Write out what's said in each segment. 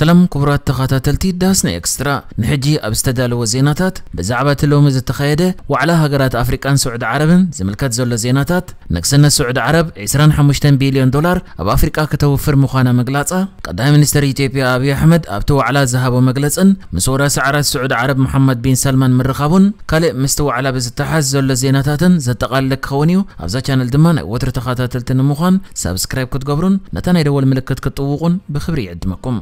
ሰላም ክቡራት ተኸታተልቲ ዳስና ኤክስትራ፣ ንሕጂ ኣብ ዝተዳለወ ዜናታት ብዛዕባ እቲ ሎሚ ዝተኻየደ ዋዕላ ሃገራት ኣፍሪቃን ስዑዲ ዓረብን ዝምልከት ዘሎ ዜናታት። ንግስነት ስዑዲ ዓረብ ዕስራን ሓሙሽተን ቢልዮን ዶላር ኣብ ኣፍሪቃ ከተውፍር ምዃና ምግላጻ፣ ቀዳማይ ሚኒስትር ኢትዮጵያ ኣብይ ኣሕመድ ኣብቲ ዋዕላ ዝሃቦ መግለጽን ምስ ወራሲ ዓራት ስዑዲ ዓረብ መሓመድ ቢን ሰልማን ምርኻቡን ካልእ ምስቲ ዋዕላ ብዝተሓዝ ዘሎ ዜናታትን ዘጠቓልል ክኸውን እዩ። ኣብዛ ቻነል ድማ ናይ ወትሩ ተኸታተልቲ ንምዃን ሳብስክራይብ ክትገብሩን ነታ ናይ ደወል ምልክት ክትጥውቑን ብኽብሪ ይዕድመኩም።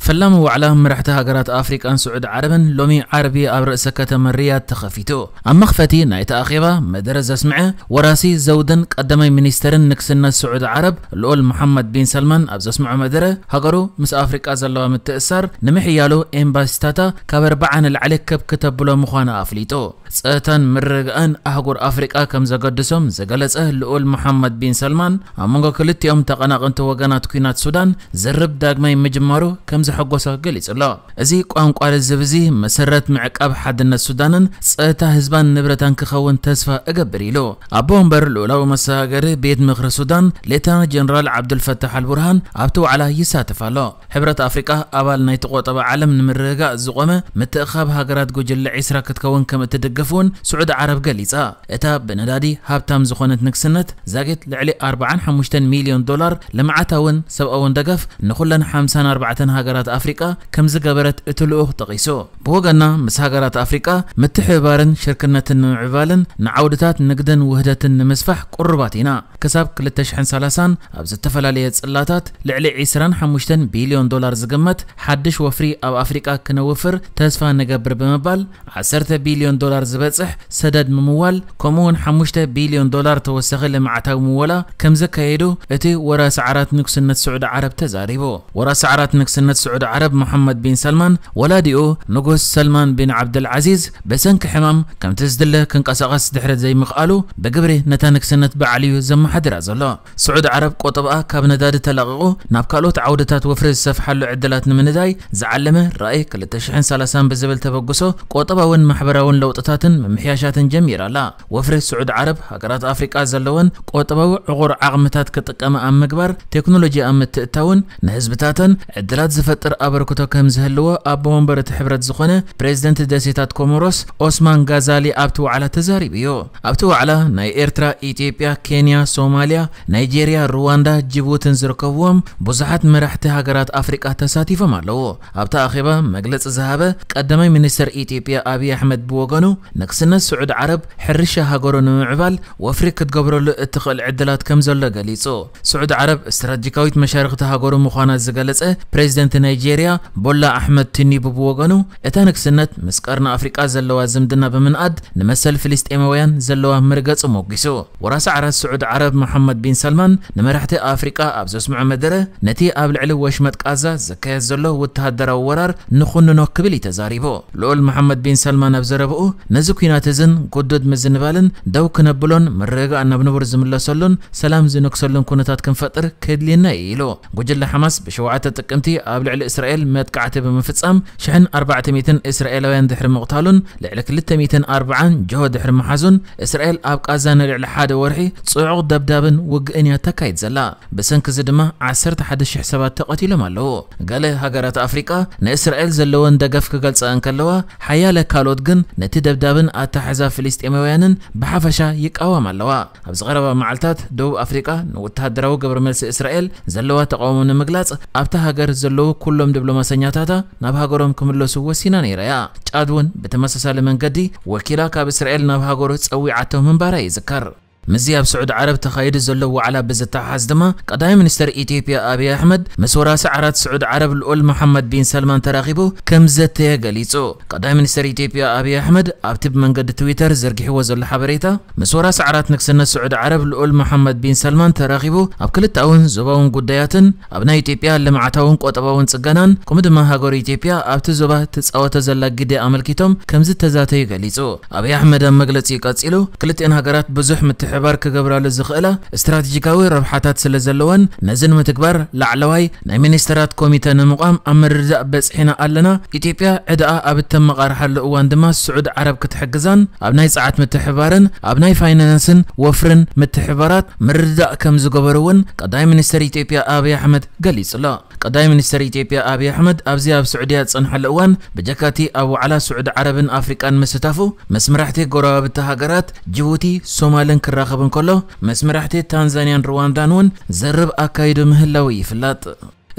ፈላሚ ዋዕላ መራሕቲ ሃገራት ኣፍሪቃን ስዑዲ ዓረብን ሎሚ ዓርቢ ኣብ ርእሰ ከተማ ሪያድ ተኸፊቱ። ኣብ መኽፈቲ ናይቲ ኣኼባ መደረ ዘስምዐ ወራሲ ዘውድን ቀዳማይ ሚኒስተርን ንግስነት ስዑዲ ዓረብ ልኡል መሓመድ ቢን ሰልማን ኣብ ዘስምዖ መደረ፣ ሃገሩ ምስ ኣፍሪቃ ዘለዋ ምትእሳር ንምሕያሉ ኤምባሲታታ ካብ ኣርብዓ ንላዕሊ ከብ ክተብሎ ምዃኑ ኣፍሊጡ። ጸጥታን ምርግጋእን ኣህጉር ኣፍሪቃ ከም ዘገድሶም ዝገለጸ ልኡል መሓመድ ቢን ሰልማን፣ ኣብ መንጎ ክልቲኦም ተቐናቐንቲ ወገናት ኲናት ሱዳን ዝርብ ዳግማይ ምጅማሩ ከም ዘሐጎሶ ገሊጹ ኣሎ። እዚ ቋንቋ ልዝብ እዚ መሰረት ምዕቃብ ሓድነት ሱዳንን ጸጥታ ህዝባን ንብረታን ክኸውን ተስፋ እገብር ኢሉ። ኣቦ ወንበር ልኡላዊ መሰጋገሪ ቤት ምኽሪ ሱዳን ሌተና ጀነራል ዓብዱልፈታሕ ኣልቡርሃን ኣብቲ ዋዕላ ይሳተፍ ኣሎ። ሕብረት ኣፍሪቃ ኣባል ናይቲ ቆጠባ ዓለም ንምርግጋእ ዝቖመ ምትእኻብ ሃገራት ጉጅለ ዒስራ ክትከውን ከም እትድግፍ እውን ስዑዲ ዓረብ ገሊጻ። እታ ብነዳዲ ሃብታም ዝኾነት ንግስነት ዛጊት ልዕሊ ኣርብዓን ሓሙሽተን ሚልዮን ዶላር ልምዓታውን ሰብኣውን ደገፍ ንኹለን ሓምሳን ኣርባዕተን ሃገራት ኣፍሪቃ ከም ዝገበረት እቲ ልኡኽ ጠቒሱ። ብወገና ምስ ሃገራት ኣፍሪቃ ምትሕብባርን ሽርክነትን ንምዕባልን ንዓውድታት ንግድን ውህደትን ንምስፋሕ ቅሩባት ኢና። ክሳብ ክልተ ሽሕን ሰላሳን ኣብ ዝተፈላለየ ጽላታት ልዕሊ ዕስራን ሓሙሽተን ቢልዮን ዶላር ዝግመት ሓድሽ ወፍሪ ኣብ ኣፍሪቃ ክነውፍር ተስፋ ንገብር ብምባል፣ ዓሰርተ ቢልዮን ዶላር ዝበጽሕ ሰደድ ምምዋል፣ ከምኡውን ሓሙሽተ ቢልዮን ዶላር ተወሳኺ ልምዓታዊ ምወላ ከም ዘካየዱ እቲ ወራሲ ዓራት ንግስነት ስዑዲ ዓረብ ተዛሪቡ። ወራሲ ዓራት ንግስነት ስዑዲ ዓረብ መሓመድ ቢን ሰልማን፣ ወላዲኡ ንጉስ ሰልማን ቢን ዓብደልዓዚዝ ብሰንኪ ሕማም ከምቲ ዝድለ ክንቀሳቐስ ድሕሪ ዘይምኽኣሉ፣ ብግብሪ ነታ ንግስነት ባዕሉ እዩ ዘመሓድራ ዘሎ። ስዑዲ ዓረብ ቆጠባኣ ካብ ነዳዲ ተላቒቑ ናብ ካልኦት ዓውድታት ወፍሪ ዝሰፍሓሉ ዕድላት ንምንዳይ ዝዓለመ ራእይ ክልተ ሽሕን ሰላሳን ብዝብል ተበግሶ ቆጠባውን ማሕበራውን ለውጥታትን ምምሕያሻትን ጀሚራ ኣላ። ወፍሪ ስዑዲ ዓረብ ሃገራት ኣፍሪቃ ዘለወን ቆጠባዊ ዕቑር ዓቕምታት ክጥቀማ ኣብ ምግባር፣ ቴክኖሎጂ ኣብ ምትእታውን ንህዝብታተን ዕድላት ዝፈጥር ኣበርክቶ ከም ዝህልዎ ኣቦ ወንበር እቲ ሕብረት ዝኾነ ፕሬዚደንት ደሴታት ኮሞሮስ ኦስማን ጋዛሊ ኣብቲ ዋዕላ ተዛሪቡ እዩ። ኣብቲ ዋዕላ ናይ ኤርትራ፣ ኢትዮጵያ፣ ኬንያ፣ ሶማልያ፣ ናይጄርያ፣ ሩዋንዳ፣ ጅቡትን ዝርከብዎም ብዙሓት መራሕቲ ሃገራት ኣፍሪቃ ተሳቲፎም ኣለዉ። ኣብቲ ኣኼባ መግለጺ ዝሃበ ቀዳማይ ሚኒስተር ኢትዮጵያ ኣብይ ኣሕመድ ብወገኑ፣ ንግስነት ስዑዲ ዓረብ ሕርሻ ሃገሩ ንምምዕባል ወፍሪ ክትገብረሉ እትኽእል ዕድላት ከም ዘሎ ገሊጹ። ስዑዲ ዓረብ ስትራቴጂካዊት መሻርኽቲ ሃገሩ ምዃና ዝገለጸ ፕሬዚደንት ናይጄርያ ቦላ ኣሕመድ ቲኒቡ ብወገኑ፣ እታ ንግስነት ምስ ቀርኒ ኣፍሪቃ ዘለዋ ዝምድና ብምንኣድ ንመሰል ፍልስጤማውያን ዘለዋ መርገጺ ሞጒሱ። ወራሲ ዓራት ስዑዲ ዓረብ መሓመድ ቢን ሰልማን ንመራሕቲ ኣፍሪቃ ኣብ ዘስምዖ መደረ፣ ነቲ ኣብ ልዕሊ ወሽመጥ ቃዛ ዝካየድ ዘሎ ወተሃደራዊ ወራር ንኹንኖ ክብል እዩ ተዛሪቡ። ልኡል መሓመድ ቢን ሰልማን ኣብ ዘረብኡ፣ ነዚ ኲናት እዝን ግዱድ ምዝንባልን ደው ክነብሎን ምርግጋእ ናብ ንቡር ዝምለሰሉን ሰላም ዝነግሰሉን ኩነታት ክንፈጥር ከድልየና እዩ ኢሉ። ጉጅለ ሓማስ ብሸውዓተ ጥቅምቲ ኣብ ልዕሊ እስራኤል መጥቃዕቲ ብምፍጻም ሽሕን ኣርባዕተ ሚእትን እስራኤላውያን ድሕሪ ምቕታሉን ልዕሊ ክልተ ሚእትን ኣርባዓን ጅሆ ድሕሪ ምሓዙን፣ እስራኤል ኣብ ቃዛ ንልዕሊ ሓደ ወርሒ ጽዑቕ ደብዳብን ውግእን እያ ተካይድ ዘላ። ብሰንኪ እዚ ድማ ዓሰርተ ሓደ ሽሕ ሰባት ተቐቲሎም ኣለዉ። ገለ ሃገራት ኣፍሪቃ ንእስራኤል ዘለወን ደገፍ ክገልጻ እንከለዋ፣ ሓያለ ካልኦት ግን ነቲ ደብዳብን ኣተሓሕዛ ፍልስጤማውያንን ብሓፈሻ ይቃወማ ኣለዋ። ኣብዚ ቀረባ መዓልታት ደቡብ ኣፍሪቃ ንወተሃደራዊ ግብረ መልሲ እስራኤል ዘለዋ ተቃውሞ ንምግላጽ ኣብታ ሃገር ዘለዉ ኩሎም ዲፕሎማሰኛታታ ናብ ሃገሮም ክምለሱ ወሲና ነይራ እያ። ጫድ እውን ብተመሳሳሊ መንገዲ ወኪላ ካብ እስራኤል ናብ ሃገሩ ጸዊዓቶ ምንባራ ይዝከር። ምስዚ ኣብ ስዑዲ ዓረብ ተኻይዱ ዘሎ ዋዕላ ብዝተሓሓዝ ድማ ቀዳማይ ሚኒስተር ኢትዮጵያ ኣብይ ኣሕመድ ምስ ወራሲ ዓራት ስዑዲ ዓረብ ልኡል መሓመድ ቢን ሰልማን ተራኺቡ ከም ዘተየ ገሊጹ። ቀዳማይ ሚኒስተር ኢትዮጵያ ኣብይ ኣሕመድ ኣብቲ ብመንገዲ ትዊተር ዘርጊሕዎ ዘሎ ሓበሬታ፣ ምስ ወራሲ ዓራት ንግስነት ስዑዲ ዓረብ ልኡል መሓመድ ቢን ሰልማን ተራኺቡ ኣብ ክልተኣውን ዞባውን ጉዳያትን ኣብ ናይ ኢትዮጵያ ልምዓታውን ቆጠባውን ጽገናን ከምኡ ድማ ሃገሩ ኢትዮጵያ ኣብቲ ዞባ ትጻወቶ ዘላ ግደ ኣመልኪቶም ከም ዝተዛተዩ ገሊጹ። ኣብይ ኣሕመድ ኣብ መግለጺኡ ቀጺሉ፣ ክልቲኣን ሃገራት ብዙሕ ምትሕ ምትሕብባር ክገብራሉ ዝኽእላ ስትራቴጂካዊ ረብሓታት ስለ ዘለወን፣ ነዚ ንምትግባር ላዕለዋይ ናይ ሚኒስተራት ኮሚተ ንምቋም ኣብ ምርድዳእ በጽሒና ኣለና። ኢትዮጵያ ዕዳኣ ኣብ እተመቓርሓሉ እዋን ድማ ስዑድ ዓረብ ክትሕግዛን ኣብ ናይ ጸዓት ምትሕብባርን ኣብ ናይ ፋይናንስን ወፍርን ምትሕብባራት ምርድዳእ ከም ዝገበሩ እውን ቀዳማይ ሚኒስተር ኢትዮጵያ ኣብይ ኣሕመድ ገሊጹ ኣሎ። ቀዳማይ ሚኒስተር ኢትዮጵያ ኣብይ ኣሕመድ ኣብዚ ኣብ ስዑድያ ዝጸንሓሉ እዋን ብጀካቲ ኣብ ዋዕላ ስዑድ ዓረብን ኣፍሪቃን ምስታፉ፣ ምስ መራሕቲ ጎረባብቲ ሃገራት ጅቡቲ፣ ሶማልን ክራኸብ እንከሎ፣ ምስ መራሕቲ ታንዛንያን ሩዋንዳን እውን ዘርብ ኣካይዱ ምህላው ይፍለጥ።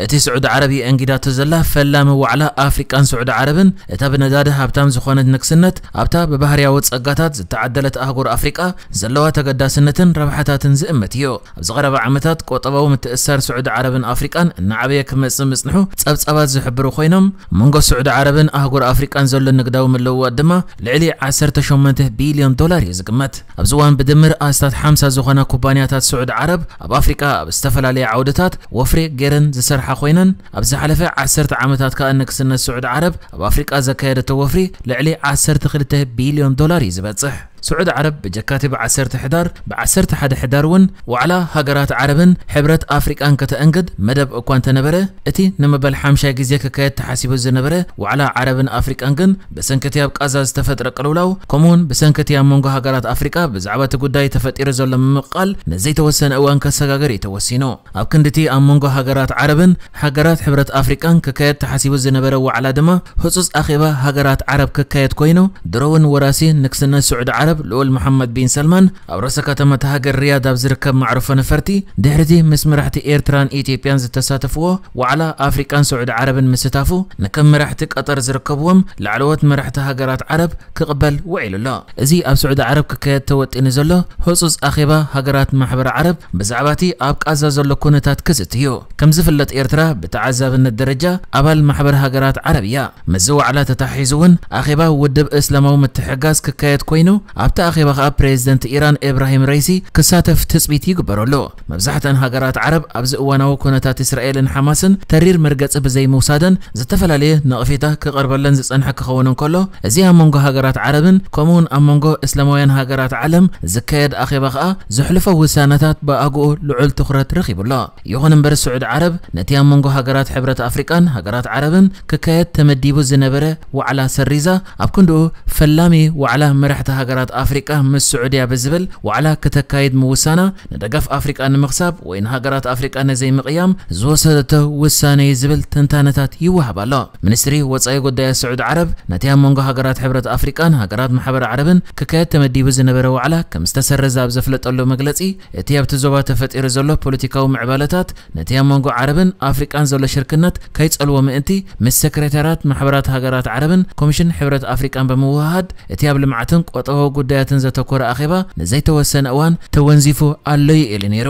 እቲ ስዑድ ዓረብ የእንጊዳቶ ዘላ ፈላሚ ዋዕላ ኣፍሪቃን ስዑድ ዓረብን፣ እታ ብነዳዲ ሃብታም ዝኾነት ንግስነት፣ ኣብታ ብባህርያዊ ጸጋታት ዝተዓደለት ኣህጉር ኣፍሪቃ ዘለዋ ተገዳስነትን ረብሓታትን ዝእምት እዩ። ኣብዚ ቀረባ ዓመታት፣ ቁጠባዊ ምትእስሳር ስዑድ ዓረብን ኣፍሪቃን እናዓበየ ክመጽእ ምጽንሑ ጸብጻባት ዝሕብሩ ኮይኖም፣ መንጎ ስዑድ ዓረብን ኣህጉር ኣፍሪቃን ዘሎ ንግዳዊ ምልውዋጥ ድማ ልዕሊ ዓሰርተ ሸሞንተ ቢልዮን ዶላር እዩ ዝግመት። ኣብዚ እዋን ብድምር ኣስታት ሓምሳ ዝኾና ኩባንያታት ስዑድ ዓረብ ኣብ ኣፍሪቃ ኣብ ዝተፈላለየ ዓውድታት ወፍሪ ገይረን ዝሰርሓ ኮይነን፣ ኣብ ዝሓለፈ ዓሰርተ ዓመታት ከኣ ንግስነት ስዑድ ዓረብ ኣብ ኣፍሪቃ ዘካየደቶ ወፍሪ ልዕሊ ዓሰርተ ክልተ ቢልዮን ዶላር እዩ ዝበጽሕ። ስዑድ ዓረብ ብጀካቲ ብ ዓሰርተ ሕዳር፣ ብ ዓሰርተ ሓደ ሕዳር እውን ዋዕላ ሃገራት ዓረብን ሕብረት ኣፍሪቃን ከተእንግድ መደብ እኳ እንተነበረ፣ እቲ ንመበል ሓምሻይ ግዜ ክካየድ ተሓሲቡ ዝነበረ ዋዕላ ዓረብን ኣፍሪቃን ግን ብሰንኪ እቲ ኣብ ቃዛ ዝተፈጥረ ቅልውላው፣ ከምኡውን ብሰንኪ እቲ ኣብ መንጎ ሃገራት ኣፍሪቃ ብዛዕባ እቲ ጉዳይ ተፈጢሩ ዘሎ ምምቕቓል ንዘይተወሰነ እዋን ከሰጋግር እዩ ተወሲኑ። ኣብ ክንዲ እቲ ኣብ መንጎ ሃገራት ዓረብን ሃገራት ሕብረት ኣፍሪቃን ክካየድ ተሓሲቡ ዝነበረ ዋዕላ ድማ፣ ህጹጽ ኣኼባ ሃገራት ዓረብ ክካየድ ኮይኑ፣ ድሮ እውን ወራሲ ንግስነት ስዑዲ ዓረብ ልኡል መሓመድ ቢን ሰልማን ኣብ ርእሰ ከተማ እታ ሃገር ሪያድ ኣብ ዝርከብ መዕርፎ ነፈርቲ፣ ድሕሪ እቲ ምስ መራሕቲ ኤርትራን ኢትዮጵያን ዝተሳተፍዎ ዋዕላ ኣፍሪቃን ስዑዲ ዓረብን ምስታፉ፣ ንከም መራሕቲ ቀጠር ዝርከብዎም ላዕለዎት መራሕቲ ሃገራት ዓረብ ክቕበል ውዒሉ ኣሎ። እዚ ኣብ ስዑዲ ዓረብ ክካየድ ተወጢኑ ዘሎ ህጹጽ ኣኼባ ሃገራት ማሕበር ዓረብ ብዛዕባ እቲ ኣብ ቃዛ ዘሎ ኩነታት ክዝቲ እዩ። ከም ዝፍለጥ፣ ኤርትራ ብተዓዛብነት ደረጃ ኣባል ማሕበር ሃገራት ዓረብ እያ። ምስዚ ዋዕላ ተተሓሒዙ እውን ኣኼባ ውድብ እስላማዊ ምትሕግጋዝ ክካየድ ኮይኑ፣ ኣብቲ ኣኼባ ከኣ ፕሬዚደንት ኢራን ኢብራሂም ረይሲ ክሳተፍ ትጽቢት ይግበረሉ። መብዛሕተን ሃገራት ዓረብ ኣብዚ እዋናዊ ኩነታት እስራኤልን ሓማስን ተሪር መርገጺ ብዘይምውሳደን ዝተፈላለየ ነቕፌታ ክቐርበለን ዝጸንሐ ክኸውን እንከሎ፣ እዚ ኣብ መንጎ ሃገራት ዓረብን ከምኡውን ኣብ መንጎ እስላማውያን ሃገራት ዓለም ዝካየድ ኣኼባ ከኣ ዘሕልፎ ውሳነታት ብኣግኡ ልዑል ትኹረት ረኺቡ ኣሎ። ይኹን እምበር፣ ስዑዲ ዓረብ ነቲ ኣብ መንጎ ሃገራት ሕብረት ኣፍሪቃን ሃገራት ዓረብን ክካየድ ተመዲቡ ዝነበረ ዋዕላ ሰሪዛ፣ ኣብ ክንድኡ ፈላሚ ዋዕላ መራሕቲ ሃገራት ኣፍሪቃ ምስ ስዑድያ ብዝብል ዋዕላ ክተካይድ ምውሳና፣ ንደገፍ ኣፍሪቃ ንምኽሳብ ወይ ንሃገራት ኣፍሪቃ ንዘይምቕያም ዝወሰደቶ ውሳነ እዩ ዝብል ትንታነታት ይወሃብ ኣሎ። ሚኒስትሪ ወጻኢ ጉዳያት ስዑዲ ዓረብ ነቲ ኣብ መንጎ ሃገራት ሕብረት ኣፍሪቃን ሃገራት ማሕበር ዓረብን ክካየድ ተመዲቡ ዝነበረ ዋዕላ ከም ዝተሰረዘ ኣብ ዘፍለጠሉ መግለጺ፣ እቲ ኣብቲ ዞባ ተፈጢሩ ዘሎ ፖለቲካዊ ምዕባለታት ነቲ ኣብ መንጎ ዓረብን ኣፍሪቃን ዘሎ ሽርክነት ከይጸልዎ ምእንቲ፣ ምስ ሴክሬታርያት ማሕበራት ሃገራት ዓረብን ኮሚሽን ሕብረት ኣፍሪቃን ብምውህሃድ፣ እቲ ኣብ ልምዓትን ቁጠባዊ ጉዳያትን ዘተኮረ ኣኼባ ንዘይተወሰነ እዋን ተወንዚፉ ኣሎ እዩ ኢሉ ነይሩ።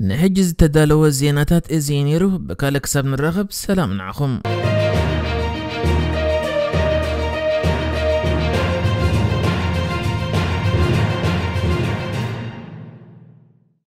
ንሕጂ ዝተዳለወ ዜናታት እዚ እዩ ነይሩ። ብካልእ ክሳብ ንራኸብ፣ ሰላም ንዓኹም።